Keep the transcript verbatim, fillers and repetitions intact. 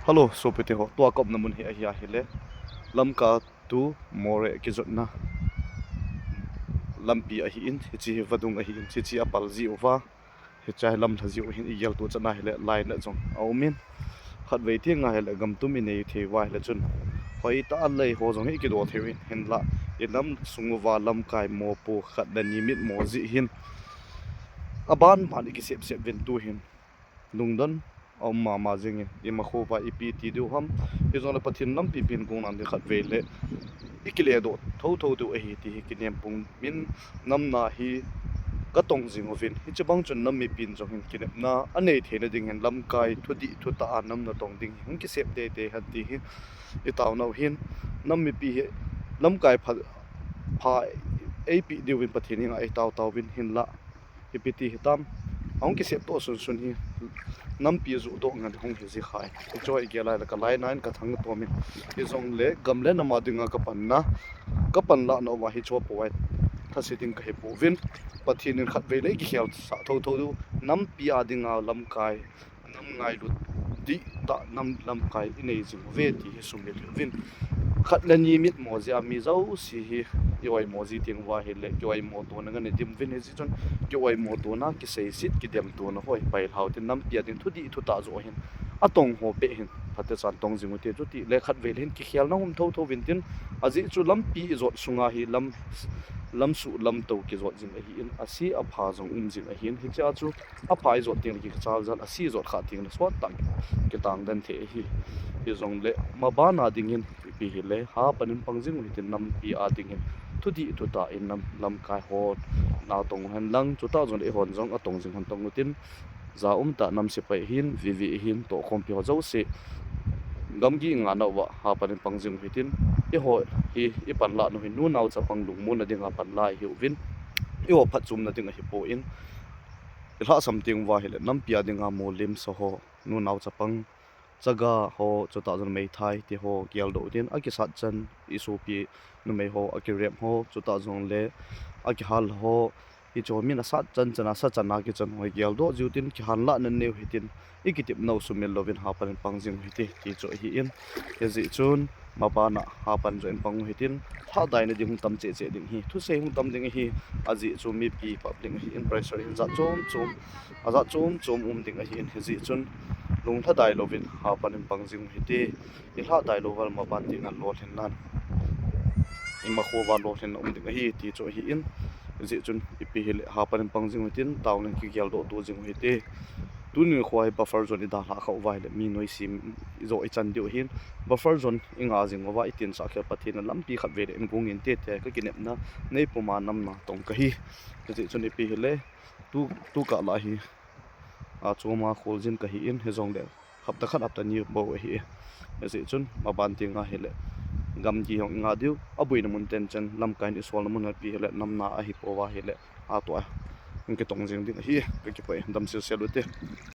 Hello, sopite ho, tua ka umna mun hi ahi ahile, Lamka to Moreh kijotna lampi ahin, hiche hi vadung ahin, hiche apal jiuva, hiche hi lamlha jiu hin igel to chan ahile, lainat jong aumin, khatvei teng ahile, gamtum inei thei uva ahile chun, hoitah a lei ho jong hi ikido thei uvin, hinla, inam sung uva lamkai mopo khat le ni mitmo jeh hin, aban ban ikisep sep uvin tu hin, lungdon aum mama jingin, imakho uva ipi ti diu ham, hijongle Pathen lampi pen gongnan di khatvei le, ikiledoh thotho diu ahi ti hi kinem pumin, namna hi katong jing uvin, hiche bang chun nam mipin jong hin kinepna anei theina ding hin lamkai thudih thutah a nam natong ding hi hung kisep teitei hen ti hi itaonau hin, nam mipi hi lamkai pha, pha eipeh diuvin Pathen henga itaotaovin hinla, ipi ti hitam, ahung kisep toh sunsun hi, nampi juhdoh ngen hung hi ji khai. Hiche igel ahile kalainat in kathang tomin. Hijongle gam le nam a dinga kapanna, kapanlahna uva hiche pouvai thase ding kahipouvin. Pathen in khatvei le ikikhelsah thotho diu, nampi a dinga lamkai, nam ngailut dihtah nam lamkai inei jing uve ti hi sumil uvin. Khat le ni mitmo jeh a mi jouse hi, ioimo ji teng uva ahile, kioimo tona ngen idim uvin hijeh chun, kioimo tona, kiseiset, kidem tona ho hi pailhau tin nampi a ding thudih thutah joh hin, atong ho beh hin, phatechan tong jing ute chutile khatvei le hin kikhelna um thotho uvin tin, ajeh chu lampi ijot sunga hi lam, lamsuh lamtou kijot jing ahin, ase apha jong um jing ahin, hichea chu apha ijot tengle kikhachal jal, ase ijot kha tengle sottah kitang den thei ahi. Hijongle mabana dingin ipi hile, hapan in pang jing u hitin nampi a dingin thudih thutah in nam, lamkai ho natong uhen lang, chutah jongle eihon jong atong jing hon tong utin, ja umtah nam sepai ahin, V V A ahin, tohkhompi ho jouse, gamgi inganau uva hapan in pang jing u hitin, eiho hi ipanlah nau hi nunao chapang lungmonna dinga panla ihiuvin, eiho phatchomna ding ahipoi, ilhahsam teng uva ahile nampi a dinga molemsa ho, nunao chapang, chaga ho, chutah jongle meithai ti ho geldoh utin, akisat chan, isopi numei ho, akirep ho, chutah jongle akihal ho, hiche ho min asat chan chan a, sa chan a kichan ho hi geldoh jiu tin, kihanlahna neiu hitin, ikitepnau sumil louvin hapan in pang jing u hite ti chu ahin, hijeh chun mabana hapan joh in pang u hitin, lhahdaina ding hung tam cheh cheh ding ahi, thusei hung tam ding ahi, ajeh chu mipi public ahin, pressure hin jat chom chom, ajat chom chom um ding ahin, hijeh chun lunglhadai louvin hapan in pang jing u hite. Ilhahdai lou val maban tenga lolhinnan, imakho uva lolhinna um ding ahi ti chu ahin, hijeh chun ipi hile hapan in pang jing u hitin, taona in kigeldoh to jing u hite. Tuni nikho hi buffer zone idalhah khah uva ahile mi noise joh ichan diu ahin, buffer zone inga jing uva itinsah khel Pathen in lampi khatvei le in gong inte tia kakinepna neipuma nam natong kahi. Hijeh chun ipi hile, tu, tukah lah hi, achoma kholjin kahin, hijongle hapta khat hapta ni bou ahi. Hijeh chun maban tenga hile, gamgi jong inga diu, aboina mun ten chan, lamkai in isolna mun ipi hile, namna ahipouva hile, atoh a hung kitong jing ding ahi. Kakipah e, damsel sel ute.